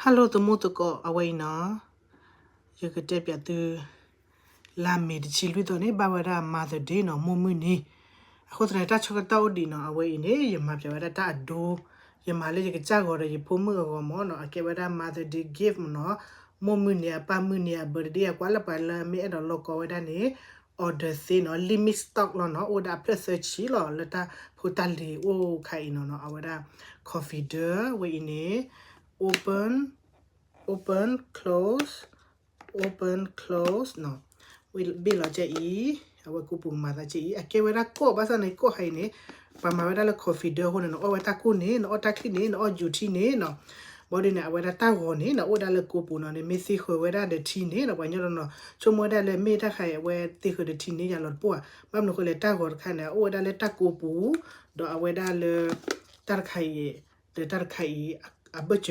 Hello သမူသကိး အဝဲအံၤနီၤ, ယကတဲပၠးသု လါမ့ၤတဆံလွံၢ်သီန့ၣ် ဘၣ်ဝဲဒၣ် Mother Day နီၤ, မိၢ်မုၢ်နံၤ. အဃိသတးန့ၣ် တၢ်ဆၢကတီၢ်အိၣ်ဒံးနီၤ, အဝဲအံၤန့ၣ် ယမၤပၠးဝဲဒၣ်တၢ်အဒိ, ယမၤလၢယကစၢ်ဂီၤဒီးယဖိမုၣ်အဂီၤမ့ၢ်နီၤ, အကဲဝဲဒၣ် Mother Day gift မ့ၢ်နီၤ, မိၢ်မုၢ်နံၤအပၢ်မုၢ်နံၤအ birthday အကွၢ်လၢပှၤလၢ မ့ၢ်အဲၣ်ဒိးလီၢ်ကီဝဲဒၣ်န့ၣ် order သ့နီၤ, limit stock လီၤနီၤ, အိၣ်ဝဲဒၣ်အဖျၢၣ်သၢဆံလီၤ, လၢတၢ်ဖိတၢ်လံၤအိၣ်ခါအံၤနီၤနီၤ, အဝဲဒၣ် coffee ဒၢဝဲအံၤန့ၣ် open, open, close, open, close နီၤ, ဘ့ၣ်လီၤကဲအံၤ, အဝဲကိးပူၤကမၤသးကဲအံၤ, အကဲဝဲဒၣ်ကိၣ်, ဘၣ်ဆၣ်န့ၣ် ကိၣ်ခါအံၤန့ၣ် ပှၤမၤဝဲဒၣ်လၢ coffee ဒၢအဃိန့ၣ် နအီၣ်ဝဲတၢ်ကိၣ်န့ၣ်, နအီၣ်တၢ်ချံၣ်န့ၣ်, နအီၣ်ယူၤထံန့ၣ်နီၤ, ဘၣ်ဒ်န့ၣ် အဝဲဒၣ်တၢ်ဂီၤန့ၣ်နီၤ အိၣ်ဝဲဒၣ်လၢကိးပူၤနီၤ, နမ့ၢ်သ့ဃုာ်ဝဲဒၣ်ဒီးထံန့ၣ်နီၤ, ပှၤကညီတနီၤ ဆိကမိၣ်ဝဲဒၣ်လၢမ့ၢ်တၢ်တခါအံၤ အဝဲသ့ဃုာ်ဒီးထံန့ၣ် ယၤလီၤတပိၢ်ဧါ, ဘၣ်မနုၤအဃိလဲၣ် တၢ်ဂီၤတခါန့ၣ် အအိၣ်ဝဲဒၣ်လၢတၢ်ကိးပူၤ, ဒီးအဝဲဒၣ်လၢ တၢ်တခါအံၤ ဒီးတၢ်တခါအံၤ အဘၢၣ်စၢၤ